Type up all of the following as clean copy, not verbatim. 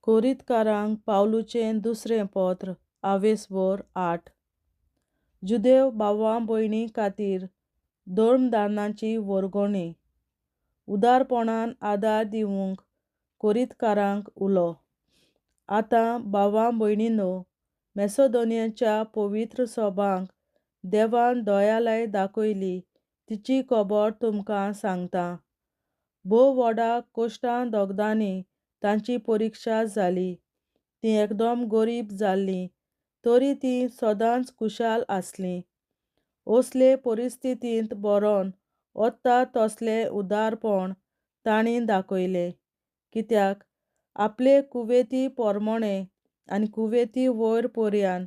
कोरिंतकारांक पावलूचें दुसरें पत्र, आवेसभर 8. जुदेव भावा भयणीं खातीर धर्मदानाची वर्गणी. उदारपणान आदार दिवंक कोरिंतकारांक उलो. आतां भावा भयणींनो, मॅसेदोनियाच्या पवित्र सभांक देवान दयालाय दाखयली तिची खबर तुमकां सांगता. भोव व्हडा कश्टां दोगदांनी तांची परिक्षा जाली. तीं एकदम गरीब जाल्लीं तरी तीं सदांच खुशाल आसलीं. असले परिस्थितींत बरोवन वता तसलें उदारपण तांणी दाखयलें. कित्याक आपले कुवेती पोरमोणे आनी कुवेती वयर पर्यान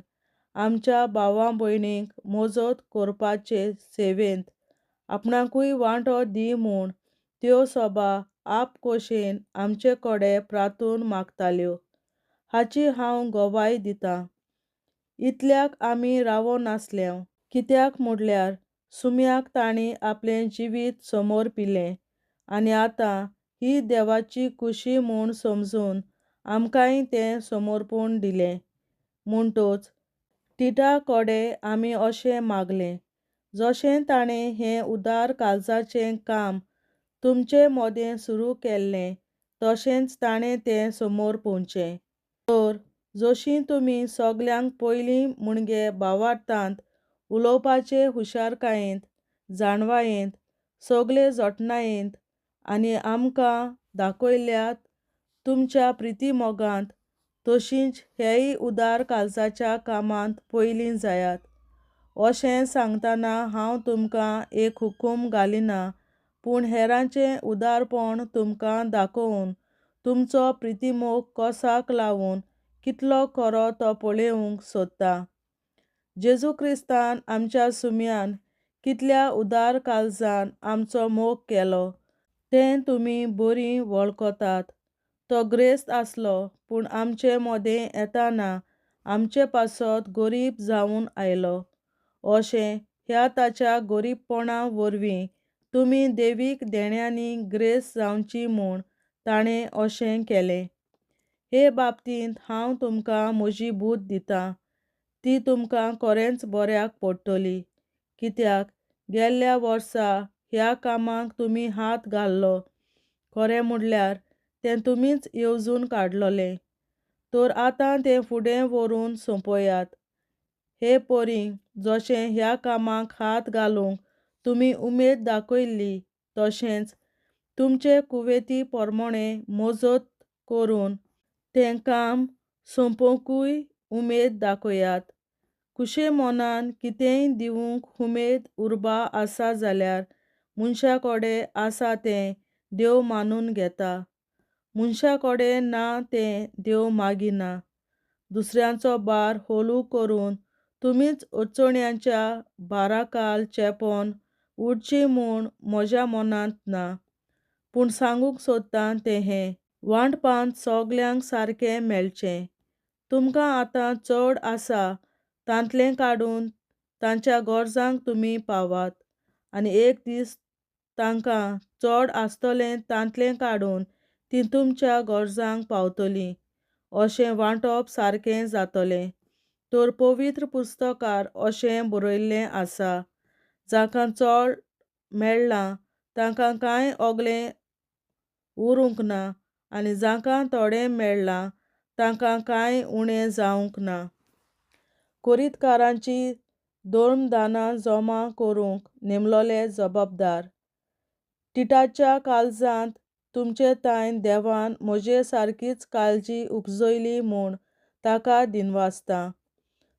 आमच्या भावा भयणींक मजत करपाचे सेवेंत आपणाकूय वांटो दी म्हूण त्यो सभा आपखोशयेन आमचे कडेन प्रार्थून मागताल्यो. हाची हांव गवाय दितां. इतल्याक आमी रावनासले. कित्याक म्हणल्यार सुम्याक तांणी आपलें जिवीत समर्पिलें आनी आतां ही देवाची खुशी म्हूण समजून आमकांय तें समर्पण दिलें. म्हणटच टिटा कडेन आमी अशें मागलें, जशें ताणें हें उदार काळजाचें काम तुमचे मदें सुरू केल्लें तशेंच ताणें तें समोर पोवचें. तर जशी तुमी सगल्यांक पयलीं म्हणजे भावार्थांत, उलोवपाचे हुशारकायेंत, जाणवायेंत, सगले जतनायेंत आनी आमकां दाखयल्यात तुमच्या प्रितीमोगांत, तशींच हेय उदार काळजाच्या कामांत पयलीं जायात. अशें सांगतना हांव तुमकां एक हुकूम घालिना, पूण हेरांचें उदारपण तुमकां दाखोवन तुमचो प्रितीमोग कोसाक लावन कितलो खरो तो पळोवंक सोदता. जेजू क्रिस्तान आमच्या सुम्यान कितल्या उदार काळजान आमचो मोग केलो तें तुमी बरीं वळखतात. तो ग्रेस्त आसलो, पूण आमचे मदें येताना आमचे पासत गरीब जावन आयलो. अशें ह्या ताच्या गरीबपणा वरवीं तुमी देवीक देण्यांनी ग्रेस जावची म्हूण ताणें अशें केलें. हे बाबतींत हांव तुमकां म्हजी बूद दितां, ती तुमकां खरेंच बऱ्याक पडटली. कित्याक गेल्ल्या वर्सा ह्या कामाक तुमी हात घाल्लो. खरें म्हणल्यार तें तुमीच येवजून काडलोलें. तर आतां तें फुडें व्हरून सोंपयात. हे परी जशें ह्या कामाक हात घालूंक तुमी उमेद दाखयल्ली तशेंच तुमचे कुवेती पोरमोणे मजत करून तें काम सोंपोवंकूय उमेद दाखयात. खुशे मनान कितेंय दिवंक उमेद उर्बा आसा जाल्यार मनशा कडेन आसा तें देव मानून घेता. मनशा कडेन ना तें देव मागिना. दुसऱ्यांचो भार होलू करून तुमीच अडचण्यांच्या भाराखाल चेपोन उरची म्हूण म्हज्या मनांत ना. पूण सांगूंक सोदता तें हें, वांटपांत सगल्यांक सारकें मेळचें. तुमकां आतां चड आसा तांतलें काडून तांच्या गरजांक तुमी पावात आनी एक दीस तांकां चड आसतलें तांतलें काडून तीं तुमच्या गरजांक पावतलीं. अशें वांटप सारकें जातलें. तर पवित्र पुस्तकार अशें बरयल्लें आसा, जाका चड मेळ्ळां तांकां कांय ओगलें उरूंक ना आनी जांकां थोडें मेळ्ळां तांकां कांय उणें जावंक ना. कोरिंतकारांची धर्मदानां जमा करूंक नेमलोले जबाबदार. टिटाच्या काळजांत तुमचे तायन देवान म्हजे सारकीच काळजी उपजयली म्हूण ताका दिनवासता.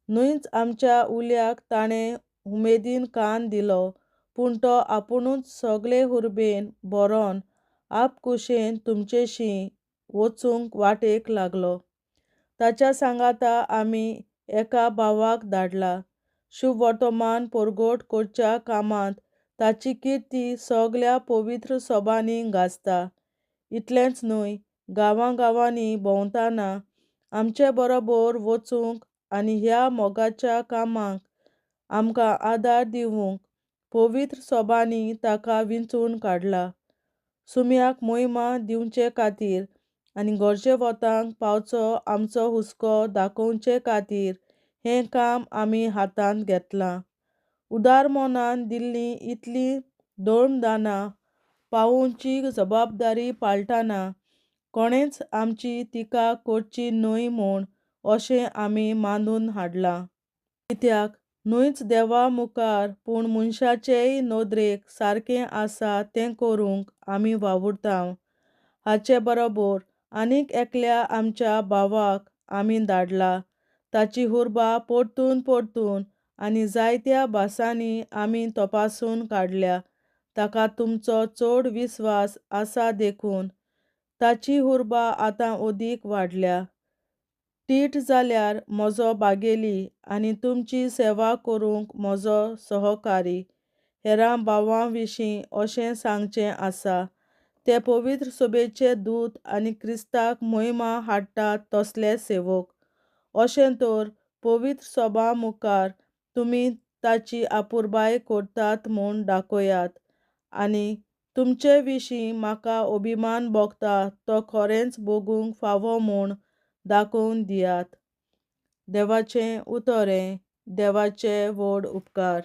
न्हूच आमच्या उल्याक ताणें उमेदीन कान दिलो, पूण तो आपुणूच सगले हुर्बेन बरोवन आपखुशेन तुमचेशी वचूंक वाटेक लागलो. ताच्या सांगाता आमी एका भावाक धाडला. शुभवर्तमान परगट करच्या कामांत ताची किर्ती सगल्या पवित्र सभांनी गाजता. इतलेंच न्हय, गांवां गांवांनी भोंवतना आमचे बरोबर वचूंक आनी ह्या मोगाच्या कामाक आमकां आदार दिवंक पवित्र सभांनी ताका विंचून काडला. सुम्याक मोहिमा दिवचे खातीर आनी गरजेवंतांक पावचो आमचो हुस्को दाखोवचे खातीर हें काम आमी हातांत घेतलां. उदार मनान दिल्लीं इतलीं धर्मदानां पावोवची जबाबदारी पाळटाना कोणेंच आमची टिका करची न्हय म्हूण अशें आमी मानून हाडलां. कित्याक, न्हयच देवा मुखार पूण मनशाचेय नदरेक सारकें आसा तें करूंक आमी वावुरतांव. हाचे बरोबर आनीक एकल्या आमच्या भावाक आमी धाडला. ताची उर्बा परतून परतून आनी जायत्या भासांनी आमी तपासून काडल्या. ताका तुमचो चड विस्वास आसा देखून ताची उर्बा आतां अदीक वाडल्या. टीट जाल्यार म्हजो भागेली आनी तुमची सेवा करूंक म्हजो सहकारी. हेरां भावां विशीं अशें सांगचें आसा, ते पवित्र सभेचे दूत आनी क्रिस्ताक मोहिमा हाडटात तसले सेवक. अशें तर पवित्र सभा मुखार तुमी ताची अपुरबाय करतात म्हूण दाखयात आनी तुमचे विशीं म्हाका अभिमान भोगता तो खरेंच भोगूंक फावो म्हूण दाखोवन दियात. देवाचें उतर हें. देवाचे व्हड उपकार.